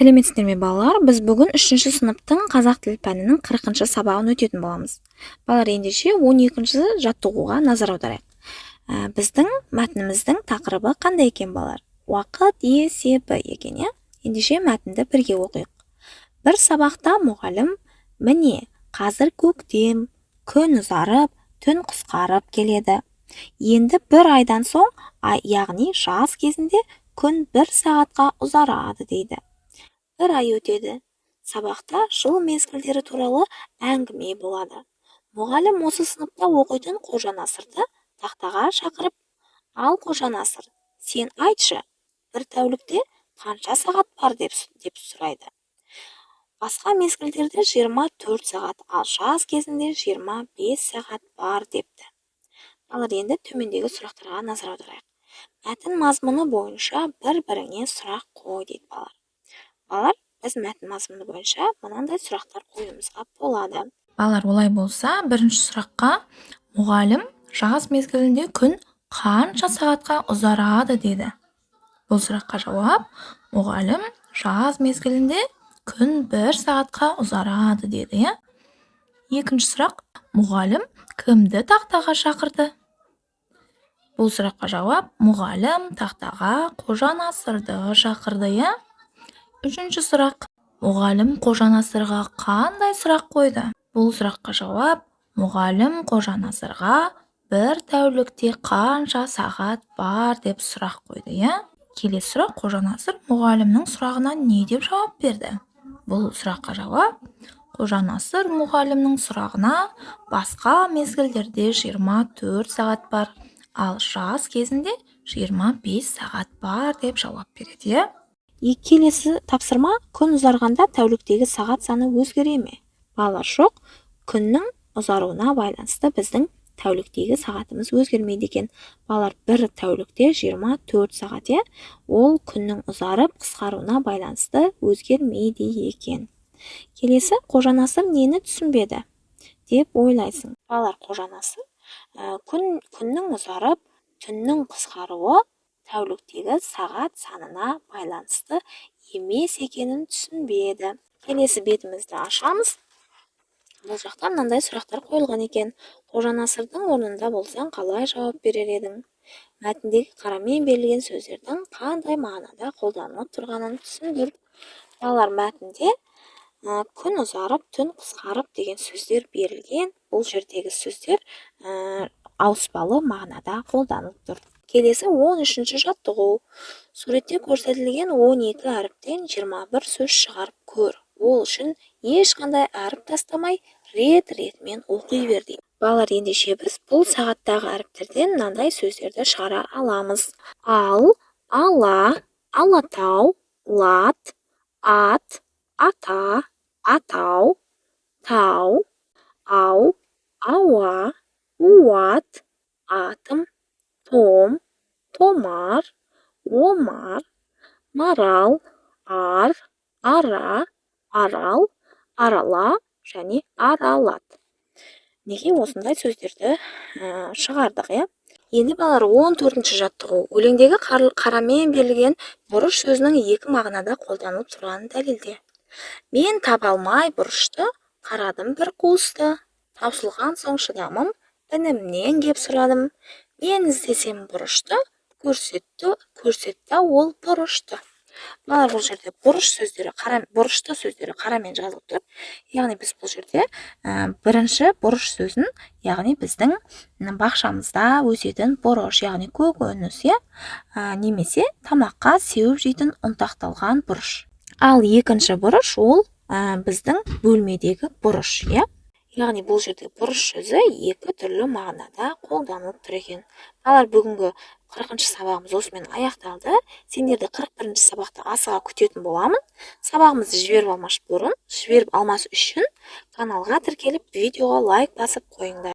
Сәлеметсіздер ме, балалар! Біз бүгін үшінші сыныптың қазақ тілі пәнінің 40-шы сабағын өтетін боламыз. Балалар, ендеше 12-ші жаттығуға назар аударайық. Біздің мәтініміздің тақырыбы қандай екен, балалар? Уақыт есебі екен, иә. Ендеше мәтінді бірге оқиық. Бір сабақта мұғалім: «Міне, қазір көктем, күн ұзарып, түн қысқарып келеді. Енді бір айдан соң, яғни жаз кезінде күн бір сағатқа ұзарады», – дейді. Бір ай өтеді. Сабақта жыл мезгілдері туралы әңгіме болады. Мұғалім осы сыныпта оқитын Қожанасырды тақтаға шақырып: «Ал, Қожанасыр, сен айтшы, бір тәулікте қанша сағат бар?» – деп сұрайды. «Басқа мезгілдерде 24 сағат, ал жаз кезінде 25 сағат бар», – депті. Балалар, енді төмендегі сұрақтарға назар аударайық. Мәтін мазмұны бойынша бір-біріңе сұрақ қой, дейді. Балалар, біз мәтін мазмұны бойынша мынандай сұрақтар қоюымызға болады. Балалар, олай болса, бірінші сұраққа: мұғалім жаз мезгілінде күн қанша сағатқа ұзарады деді? Бұл сұраққа жауап: мұғалім жаз мезгілінде күн бір сағатқа ұзарады деді, иә. Екінші сұрақ: мұғалім кімді тақтаға шақырды? Бұл сұраққа жауап: мұғалім тақтаға Қожанасырды шақырды, иә. Үшінші сұрақ: мұғалім Қожанасырға қандай сұрақ қойды? Бұл сұраққа жауап: мұғалім Қожанасырға бір тәулікте қанша сағат бар деп сұрақ қойды, иә. Келесі сұрақ: Қожанасыр мұғалімнің сұрағына не деп жауап берді? Бұл сұраққа жауап: Қожанасыр мұғалімнің сұрағына басқа мезгілдерде 24 сағат бар, ал жаз кезінде 25 сағат бар деп жауап береді, иә. Келесі тапсырма: күн ұзарғанда тәуліктегі сағат саны өзгере ме? Балалар, жоқ, күннің ұзаруына байланысты біздің тәуліктегі сағатымыз өзгермейді екен. Балалар, бір тәулікте 24 сағат, иә, ол күннің ұзарып, қысқаруына байланысты өзгермейді екен. Келесі: Қожанасыр нені түсінбеді деп ойлайсың? Балалар, Қожанасыр күннің ұзарып, түннің қысқаруы тәуліктегі сағат санына байланысты емес екенін түсінбеді. Келесі бетімізді ашамыз. Бұл жақта мынандай сұрақтар қойылған екен: Қожанасырдың орнында болсаң, қалай жауап берер едің? Мәтіндегі қарамен берілген сөздердің қандай мағынада қолданылып тұрғанын түсіндір. Балалар, мәтінде күн ұзарып, түн қысқарып деген сөздер берілген. Бұл жердегі сөздер ауыспалы мағынада қолданылып тұр. Келесі 13-ші жаттығу: суретте көрсетілген 12 әріптен 21 сөз шығарып көр. Ол үшін ешқандай әріп тастамай, рет-ретімен оқи бер, дейді. Балалар, ендеше біз бұл сағаттағы әріптерден мынандай сөздерді шығара аламыз: ал, ала, Алатау, лат, ат, ата, атау, тау, ау, ауа, уат, атом, том, томар, омар, марал, ар, ара, арал, арала және аралат. Неге осындай сөздерді шығардық, иә? Енді, балалар, 14-ші жаттығу: өлеңдегі қарамен берілген бұрыш сөзінің екі мағынада қолданылып тұрғанын дәлелде. Мен таба алмай бұрышты, қарадым бір қуысты. Таусылған соң шыдамым, інімнен кеп сұрадым. Мен іздесем бұрышты, көрсетті, көрсетті ол бұрышты. Балалар, бұл жерде бұрыш сөздері қара, бұрышты сөздері қарамен жазылып тұр. Яғни біз бұл жерде бірінші бұрыш сөзін, яғни біздің бақшамызда өсетін бұрыш, яғни көкөніс, иә, немесе тамаққа сеуіп жейтін ұнтақталған бұрыш. Ал екінші бұрыш ол біздің бөлмедегі бұрыш, иә. Яғни бұл жерде бұрыш сөзі екі түрлі мағынада қолданылып тұр екен. Балалар, бүгінгі 40-шы сабағымыз осымен аяқталды. Сендерді 41-ші сабақты асыға күтетін боламын. Сабағымызды жіберіп алмас бұрын, жіберіп алмас үшін каналға тіркеліп, видеоға лайк басып қойыңдар.